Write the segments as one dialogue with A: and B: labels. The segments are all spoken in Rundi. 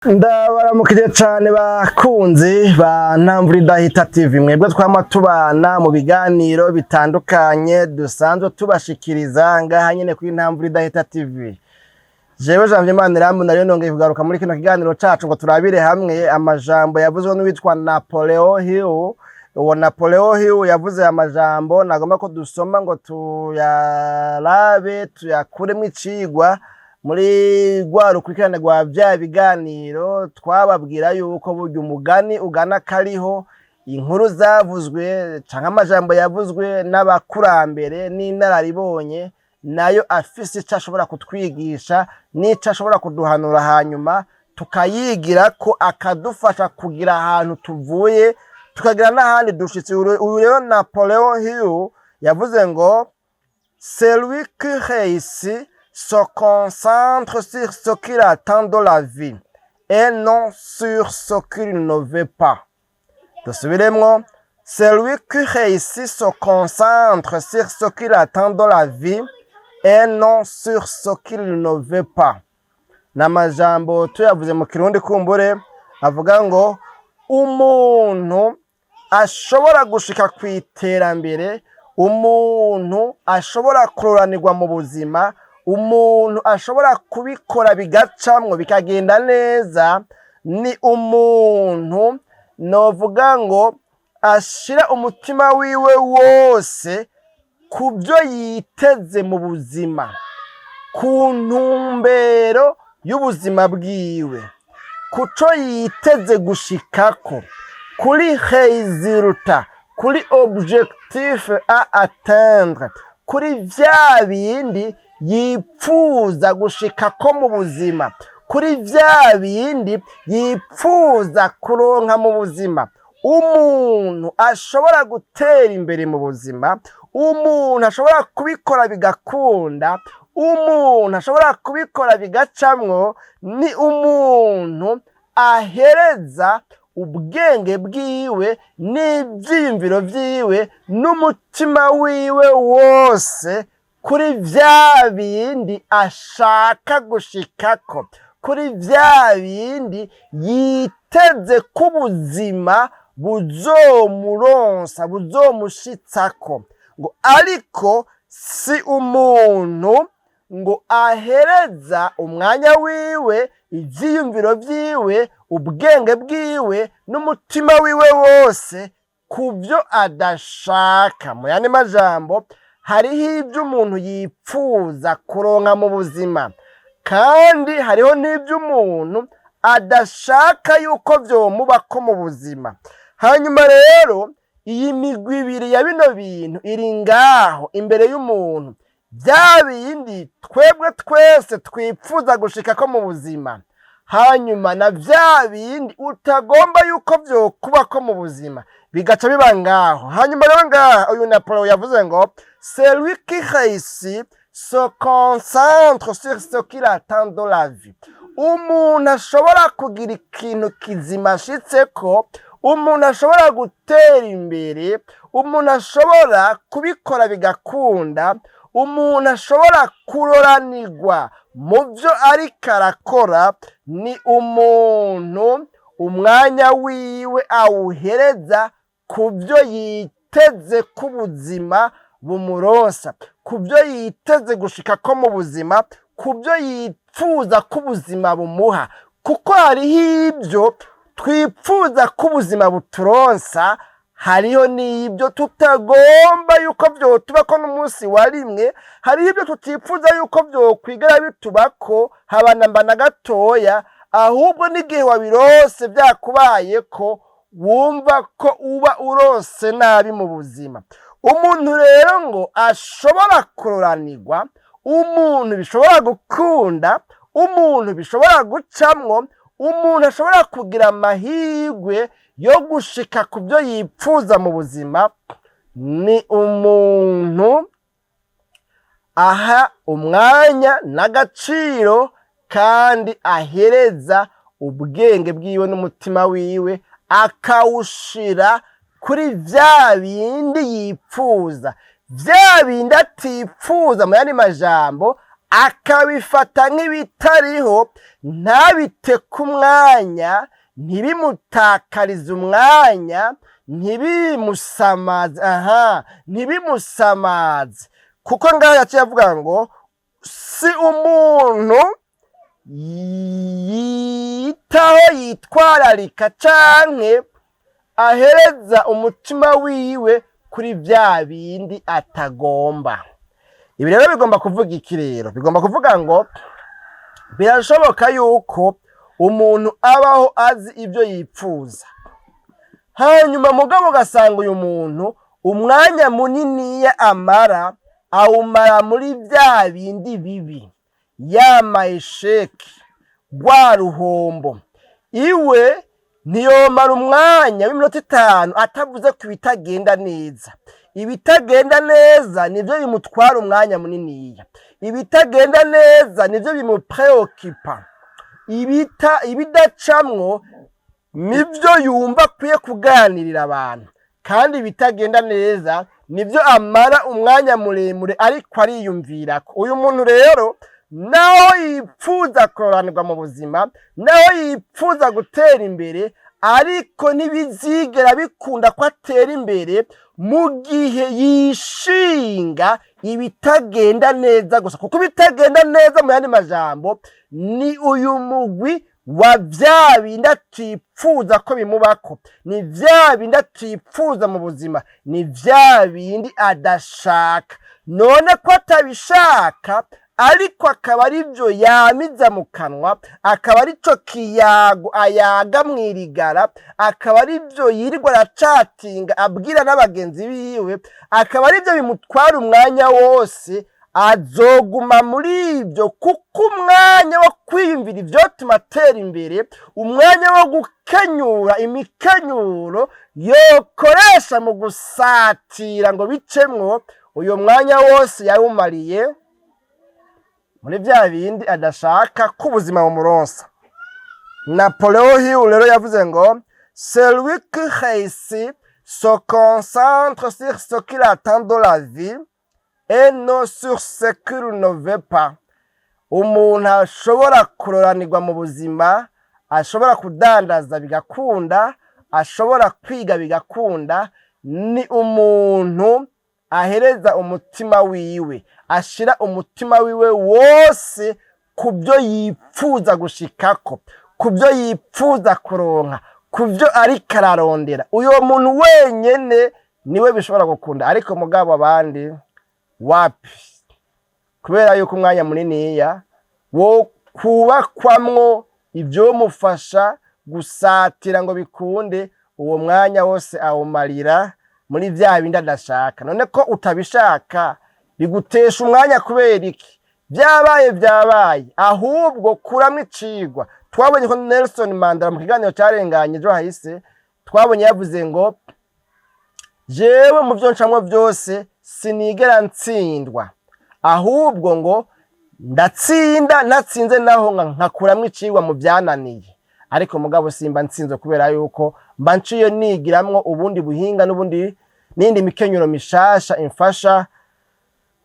A: Ndabaramukije cane, bakunzi ba Ntamvura Idahita TV, mwebwe twama tubana mu biganiro bitandukanye dusanzwe tubashikiriza ngaha nyene kuri Ntamvura Idahita TV. Jewe Janvier Maniramu nariyo nongeye kugaruka muri kino kiganiro cacu ngo turabire hamwe amajambo yavuzwe n'uwitwa Napoleon Hill. Uwo Napoleon Hill yavuze amajambo nagomba ko dusoma ngo tuyarabe, tuyakuremwo icigwa muri rwa rukurikirane rwa vya biganiro twababwira yuko burya umugani ugana kariho inkuru zavuzwe canke amajambo yavuzwe n'abakurambere n'inararibonye, nayo afise ico ashobora kutwigisha n'ico ashobora kuduhanura, hanyuma tukayigirako, akadufasha kugira ahantu tuvuye tukagira n'ahandi dushitse. Uyu rero Napoleon Hill yavuze ngo: "Celui qui réussit se concentre sur ce qu'il attend de la vie et non sur ce qu'il ne veut pas." Dusubiremwo: "Celui qui réussit se concentre sur ce qu'il attend de la vie et non sur ce qu'il ne veut pas." Ni amajambo tuyavuze mu Kirundi kumbure avuga ngo umuntu ashobora gushika ku iterambere, umuntu ashobora kuroranirwa mu buzima, umuntu ashobora kubikora bigacamwo bikagenda neza, ni umuntu novuga ngo ashira umutima wiwe wose ku byo yiteze mu buzima, ku ntumbero y'ubuzima bwiwe, kuco yiteze gushikako, kuri résultat, kuri objectif à atteindre, kuri vya bindi yipfuza gushikako mu buzima, kuri vya bindi yipfuza kuronka mu buzima. Umuntu ashobora gutera imbere mu buzima, umuntu ashobora kubikora bigakunda, umuntu ashobora kubikora bigacamwo, ni umuntu ahereza ubwenge bwiwe n'ivyiyumviro vyiwe n'umutima wiwe wose kuri vya bindi ashaka gushikako, kuri vya bindi yiteze ko ubuzima buzomuronsa, buzomushitsako. Ngo ariko si umuntu ngo ahereza umwanya wiwe, ivyiyumviro vyiwe, ubwenge bwiwe n'umutima wiwe wose ku vyo adashaka. Mu yandi majambo, hariho ivyo umuntu yipfuza kuronka mu buzima, kandi hariho n'ivyo umuntu adashaka yuko vyomubako mu buzima. Hanyuma rero iyi migwi ibiri ya bino bintu iri ngaho imbere y'umuntu: vya bindi twebwe twese twipfuza gushikako mu buzima, hanyuma na vya bindi utagomba yuko vyokubako mu buzima, bigaca biba ngaho. Hanyuma rero ngaha uyu Napoleon yavuze ngo: "Celui qui réussit se concentre sur ce qu'il attend de la vie." Umuntu ashobora kugira ikintu kizima ashitseko, umuntu ashobora gutera imbere, umuntu ashobora kubikora bigakunda, umuntu ashobora kuroranirwa mu vyo ariko arakora, ni umuntu umwanya wiwe awuhereza ku vyo yiteze ko ubuzima bumuronsa, ku vyo yiteze gushikako mu buzima, ku byo yipfuza ko ubuzima bumuha. Kuko hariho ibyo twipfuza ko ubuzima buturonsa, hariho n'ibyo tutagomba yuko vyotubako n'umunsi wa rimwe. Hariho ibyo tutipfuza yuko vyokwigera bitubako haba namba na gatoya, ahubwo n'igihe wabirose vyakubayeko wumva ko uba urose nabi mu buzima. Umuntu rero ngo ashobora kuroranirwa, umuntu bishobora gukunda, umuntu bishobora gucamwo, umuntu ashobora kugira amahirwe yo gushika ku byo yipfuza mu buzima, ni umuntu aha umwanya n'agaciro kandi ahereza ubwenge bwiwe n'umutima wiwe, akawushira kuri vya bindi yipfuza. Vya bindi atipfuza, mu yandi majambo, Akabifata nk'ibitariho, ntabite ku mwanya, ntibimutakarize umwanya, ntibimusamaze, aha ntibimusamaze, kuko ngaho yaciye avuga ngo si umuntu yitaho, yitwararika canke ahereza umutima wiwe kuri vya bindi atagomba. Ibi rero bigomba kuvuga iki? Rero bigomba kuvuga ngo birashoboka yuko umuntu abaho azi ibyo yipfuza, hanyuma mugabo ugasanga uyu muntu umwanya muniniya amara awumara muri bya bindi bibi, yama échecs, rwa ruhombo. Iwe ntiyomara umwanya w'iminota 5 atavuze ku bitagenda neza. Ibitagenda neza nibyo bimutwara umwanya muniniya, ibitagenda neza nibyo bimupreokipa, ibidacamwo nibyo yumva akwiye kuganirira abantu, kandi ibitagenda neza nibyo amara umwanya muremure ariko ariyumvirako. Uyu muntu rero, naho yipfuza kororanirwa mu buzima, naho yipfuza gutera imbere, ariko ntibizigera bikunda ko atera imbere mu gihe yishinga ibitagenda neza gusa, kuko ibitagenda neza, mu yandi majambo, ni uyu mugwi wa vya bindi atipfuza ko bimubako, ni vya bindi atipfuza mu buzima, ni vya bindi adashaka. None ko atabishaka, ariko akaba ari byo yamiza mu kanwa, akaba ari cyo kiyago ayaga mwirigara, akaba ari byo yirirwa aracatinga abwira n'abagenzi biwe, akaba ari byo bimutwara umwanya wose, azoguma muri ibyo, kuko umwanya wo kwiyumvira ivyotuma atera imbere, umwanya wo gukenyura imikenyuro yokoresha mu gusatira ngo bicemwo, uyo mwanya wose yawumariye muri vya bindi adashaka ko ubuzima bumuronsa. Napoleon Hill rero yavuze ngo: "Celui qui réussit se concentre sur ce qu'il attend de la vie et non sur ce qu'il ne veut pas." Umuntu ashobora kuroranirwa mu buzima, ashobora kudandaza bigakunda, ashobora kwiga bigakunda, ni umuntu ahereza umutima wiwe, ashira umutima wiwe wose ku byo yipfuza gushikako, ku byo yipfuza kuronka, ku byo ariko ararondera. Uyo muntu wenyene niwe bishobora gukunda, ariko mugabo abandi wapi, kubera yuko umwanya muniniya wo kubakwamwo ivyomufasha gusatira ngo bikunde, uwo mwanya wose awumarira muri vya bindi adashaka. None ko utabishaka, bigutesha umwanya kubera iki? Vyabaye vyabaye, ahubwo kuramwo icigwa. Twabonye ko Nelson Mandela, mu kiganiro carenganye ejo hahise, twabonye yavuze ngo: "Jewe mu vyo ncamwo vyose sinigera ntsindwa, ahubwo ngo ndatsinda, natsinze naho nkakuramwo icigwa mu vyananiye, ariko mugabo simba ntsinzwe, kubera yuko mba nciye nigiramwo ubundi buhinga n'ubundi n'indi mikenyuro mishasha imfasha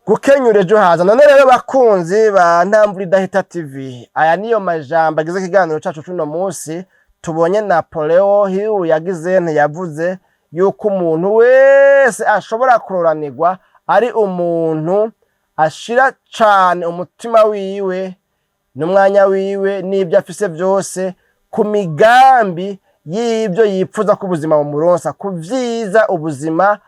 A: gukenyura ejo haza." None rero, bakunzi ba Ntamvura Idahita TV, aya niyo majambo agize ikiganiro cacu c'uno munsi. Tubonye Napoleon Hill yagize ntiyavuze yuko umuntu wese ashobora kuroranirwa ari umuntu ashira cane umutima wiwe n'umwanya wiwe n'ibyo afise byose ku migambi y'ibyo yipfuza ko ubuzima bumuronsa, ku vyiza ubuzima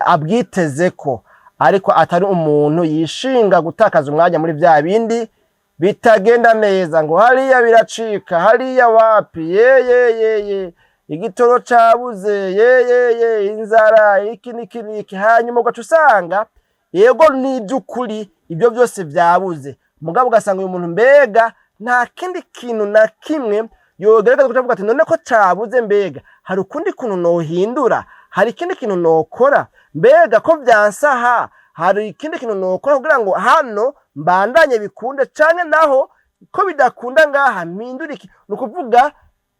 A: abwitezeko, ariko atari umuntu yishinga gutakaza umwanya muri vya bindi bitagenda neza, ngo hariya biracika, hariya wapi, ye ye ye ye, igitoro cabuze, ye ye ye, inzara, iki niki niki. Hanyuma ugaca usanga yego n'iby'ukuri ibyo byose byabuze, mugabo ugasanga uyu muntu mbega nta kindi kintu na kimwe yogerageza kuca avuga ati: "None ko cabuze, mbega hari ukundi kuntu nohindura? Hari ikindi kintu nokora? Mbega ko vyansaha, hari ikindi kintu nokora kugira ngo hano mbandanye bikunde, canke naho ko bidakunda ngaha mpindure iki?" Ni ukuvuga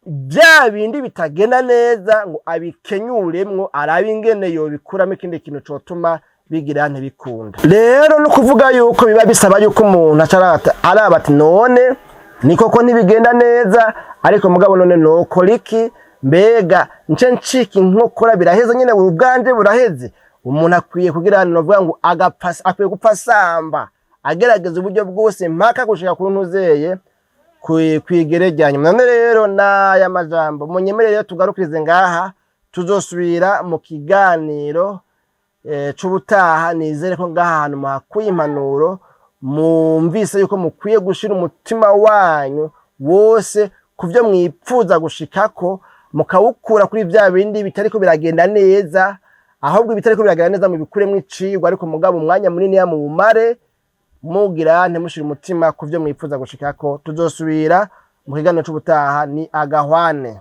A: bya bindi bitagenda neza ngo abikenyuremwo, arabe ingene yobikuramo ikindi kintu cotuma. Bigira ntibikunda rero no kuvuga yuko biba bisaba yuko umuntu acarata araba ati: "None ni koko ntibigenda neza, ariko mugabo none nokora iki? Mbega nce ncika inkokora, biraheze nyine, ubwanje buraheze?" Umuntu akwiye kugira, novuga ngo agapfa, akwiye gupfa asamba, agerageza uburyo bwose mpaka gushika ku ntuzeye kwigere rya nyuma. None rero n'aya majambo munyemerere rero tugarukirize ngaha, tuzosubira mu kiganiro c'ubutaha. Nizere ko ngaha hantu muhakuye impanuro, mumvise yuko mukwiye gushira umutima wanyu wose ku byo mwipfuza gushikako, mukawukura kuri vya bindi bitariko biragenda neza, ahubwo ibitariko biragenda neza mubikuremwo icigwa, ariko mugabo umwanya munini muwumare mugira ntimushire umutima ku byo mwipfuza gushikako. Tuzosubira mu kiganiro c'ubutaha. Ni agahwane.